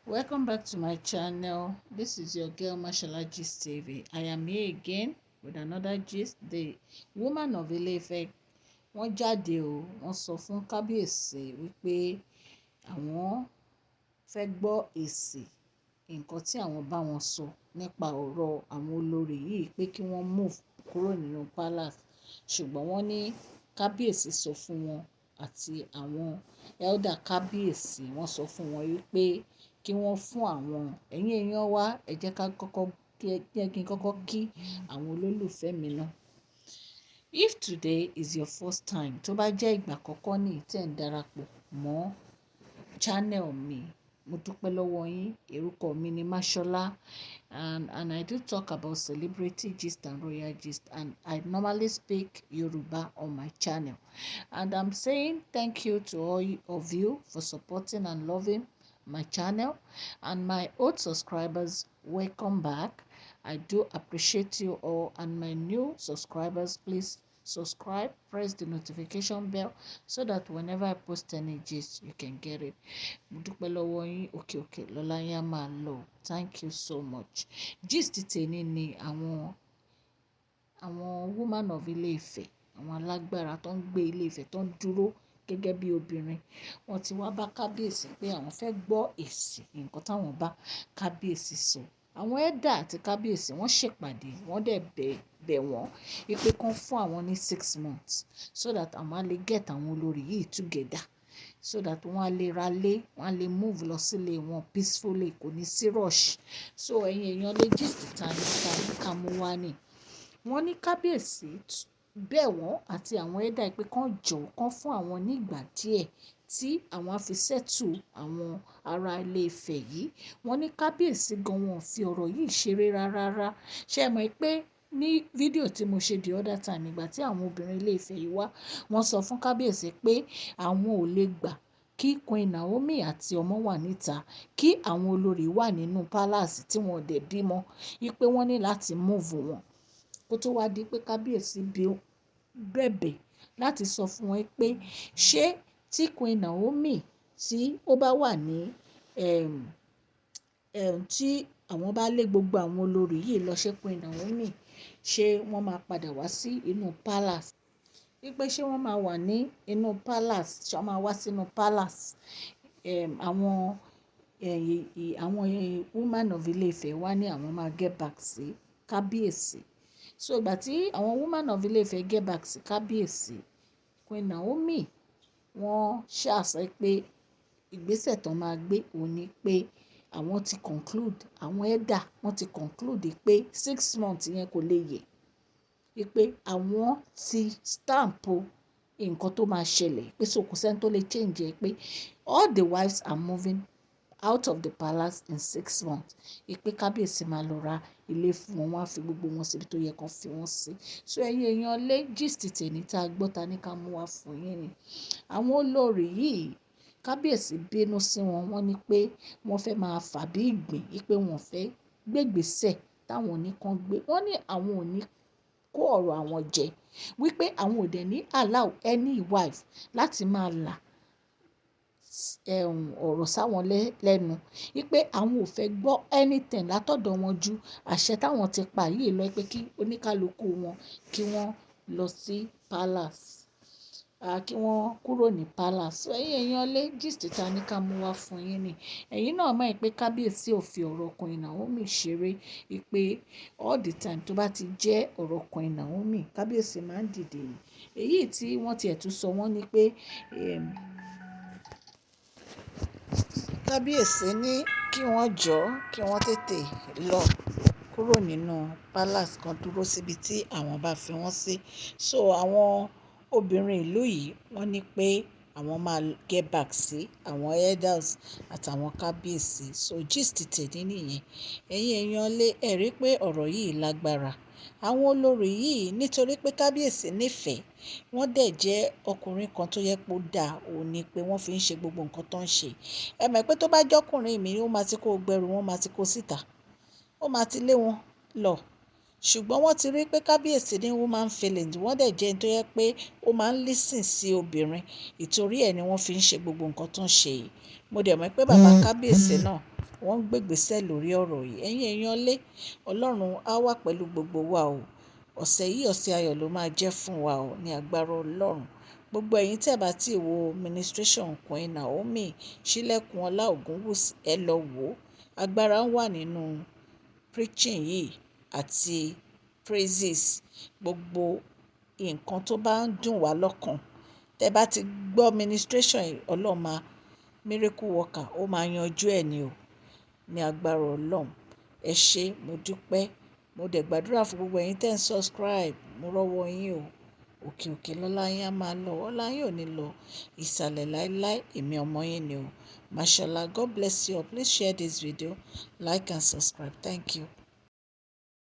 Welcome back to my channel. This is your girl Mashola Gist TV. I am here again with another gist. The woman of Ile-Ife, wọ́n jáde o, wọ́n sọ fún kábíyèsí wípé àwọn fẹ́ gbọ́ èsì nǹkan tí àwọn bá wọn sọ nípa ọ̀rọ̀ àwọn olórí yìí pé kí wọ́n move kúrò nínú palace. Ṣùgbọ́n wọ́n ní kábíyèsí sọ fún wọn àti àwọn elder kábíyèsí, wọ́n sọ fún wọn wípé kí wọ́n fún àwọn ẹ̀yin èèyàn wa. Ẹ jẹ́ ká kọ́kọ́ jẹ́ kí n kọ́kọ́ kí àwọn olólùfẹ́ mi náà. If today is your first time, tó bá jẹ́ ìgbà àkọ́kọ́ ní tí ẹ̀ ń darapọ̀ mọ́ channel mi, mo dúpẹ́ lọ́wọ́ yín. Orúkọ mi ni Mashola, and I do talk about celebrity gist and royal gist, and I normally speak Yoruba on my channel. And I'm saying thank you to all of you for supporting and loving my channel, and my old subscribers, welcome back. I do appreciate you all, and my new subscribers, please subscribe, press the notification bell so that whenever I post any gist, you can get it. Mo dúpẹ́ lọ́wọ́ yín, òkè òkè lọ́lá yín á máa lọ. Thank you so much. Gist tèmi ni àwọn woman of Ilé-Ifẹ̀, àwọn alágbára tó ń gbé Ilé-Ifẹ̀, tó ń dúró gẹ́gẹ́ bí obìnrin. Wọ́n ti wá bá kábíyèsí pé àwọn fẹ́ gbọ́ èsì nǹkan táwọn bá kábíyèsí sọ. Àwọn elder àti kábíyèsí, wọ́n ṣèpàdé, wọ́n dẹ̀ bẹ̀ bẹ̀ wọ́n wípé kán fún àwọn ní 6 months so that àwọn á lè get àwọn olórí yìí together, so that wọ́n á lè ra lé, wọ́n á lè move lọ sílé wọn peacefully, kò ní sí rush. So ẹ̀yin èèyàn lè, gist ta ní ká mú wá ní. Wọ́n ní kábíyèsí bẹ̀ wọ́n àti àwọn elder pé kán jọ̀ọ́, kán fún àwọn ní ìgbà díẹ̀ tí àwọn á fi settle àwọn ará ilé Ifẹ̀ yìí. Wọ́n ní kábíyèsí gan wọn ò fi ọ̀rọ̀ yìí ṣeré rárá. Ṣé ẹ mọ̀ pé ní fídíò tí mo ṣe the other time, ìgbà tí àwọn obìnrin ilé Ifẹ̀ yìí wá, wọ́n sọ fún kábíyèsí pé àwọn ò lè gbà kí Queen Naomi àti ọmọ wà níta, kí àwọn olórí wà nínú palace tí wọ́n dẹ̀ bímọ, wípé wọ́n ní láti move wọn. Kó tó wá di pé kábíyèsí bẹ̀bẹ̀ láti sọ fún wọn pé ṣé tí Queen Naomi tí ó bá wà ní tí àwọn bá lé gbogbo àwọn olórí yìí lọ, ṣé Queen Naomi, ṣé wọ́n máa padà wá sí inú palace? Wípé ṣé wọ́n máa wà ní inú palace, ṣé wọ́n máa wá sínú palace? Àwọn woman of Ilé-Ifẹ̀ wá ní àwọn máa get back sí kábíyèsí. So ìgbà tí àwọn woman of Ilé-Ifẹ̀ get back sí kábíyèsí, Queen Naomi, wọ́n ṣà sọ pé ìgbésẹ̀ tó máa gbé òun ní pé àwọn ti conclude, àwọn elder wọ́n ti conclude pé 6 months yẹn kò lè yẹ. Wípé àwọn ti stamp nǹkan tó máa ṣẹlẹ̀ pé so kò sí ẹni tó lè change ẹ, pé all the wives are moving out of the palace in 6 months. Wípé kábíyèsí máa lọ ra ilé fún wọn, wọ́n á fi gbogbo wọn síbi tó yẹ kó fi wọ́n sí. So ẹ̀yin èèyàn lé, gist tèmi tí a gbọ́ ta ní ká mú wá fún yín ni. Àwọn olórí yìí, kábíyèsí bínú sí wọn, wọ́n ní pé wọ́n fẹ́ máa fà bí ìgbín, wípé wọ́n fẹ́ gbé ìgbésẹ̀ táwọn ní kan gbé. Wọ́n ní àwọn ò ní kó ọ̀rọ̀ àwọn jẹ, wípé àwọn ò dẹ̀ ní allow any wife láti máa là ọ̀rọ̀ sáwọn lẹ́nu. Wípé àwọn ò fẹ́ gbọ́ anything látọ̀dọ̀ wọn ju àṣẹ táwọn ti pa yìí lọ, pé kí oníkálukú wọn kí wọ́n lọ sí palace, kí wọ́n kúrò ní palace. So ẹ̀yin èèyàn lé, gist ta ní ká mú wá fún yín ni. Ẹ̀yin náà mọ̀ pé kábíyèsí ò fi ọ̀rọ̀ Queen Naomi ṣeré, wípé all the time tó bá ti jẹ́ ọ̀rọ̀ Queen Naomi, kábíyèsí máa ń dìde ni. Èyí tí wọ́n ti ẹ̀ tún sọ, wọ́n ní pé kábíyèsí ní kí wọ́n jọ́, kí wọ́n tètè lọ kúrò nínú palace kan, dúró síbi tí àwọn bá fi wọ́n sí. So àwọn obìnrin ìlú yìí, wọ́n ní pé àwọn máa get back sí àwọn elders àtàwọn kábíyèsí. So gist tèmi nìyẹn. Ẹ̀yin èèyàn lé, ẹ rí pé ọ̀rọ̀ yìí lágbára. Àwọn olórí yìí, nítorí pé kábíyèsí nífẹ̀ẹ́, wọ́n dẹ̀ jẹ́ ọkùnrin kan tó yẹ pé ó dáa, òun ní pé wọ́n fi ń ṣe gbogbo nǹkan tó ń ṣe. Ẹ mọ̀ pé tó bá jẹ́ ọkùnrin mi, ó máa ti kó gbẹrù wọn, máa ti kó síta, ó máa ti lé wọn lọ. Ṣùgbọ́n wọ́n ti rí pé kábíyèsí ní woman feelings, wọ́n dẹ̀ jẹ́ ẹni tó yẹ pé ó máa ń listen sí obìnrin. Ìtorí ẹ ni wọ́n fi ń ṣe gbogbo nǹkan tó ń ṣe yìí. Mo dẹ̀ mọ̀ pé bàbá kábíyèsí náà Wọ́n ń gbégbèsè lórí ọ̀rọ̀ yìí. Ẹ̀yin èèyàn lé, Ọlọ́run á wà pẹ̀lú gbogbo wa o. Ọ̀sẹ̀ yìí, ọ̀sẹ̀ ayọ̀ ló máa jẹ́ fún wa o, ní agbára Ọlọ́run. Gbogbo ẹ̀yin tí ẹ bá ti wo ministration Queen Naomi Ṣílẹ̀kùnọlá Ògúnwùsì, ẹ lọ wò ó. Agbára wà nínú preaching yìí àti praises. Gbogbo nǹkan tó bá ń dùn wá lọ́kàn, tẹ bá ti gbọ́ ministration yìí, Ọlọ́run máa miracle worker, ó máa yanjú ẹ̀ ní o, ní agbára Ọlọ́run. Ẹ ṣé, mo dúpẹ́. Mo dẹ̀ gbàdúrà fún gbogbo ẹ̀yin tí ẹ̀ ń subscribe. Mo rọ́wọ́ yín o. Òkè òkè lọ́lá yín á máa lọ. Ọlá yín ò ní lọ ìsàlẹ̀ láíláí. Èmi ọmọ yín ni o. Mashallah. God bless you all. Please share this video, like and subscribe. Thank you.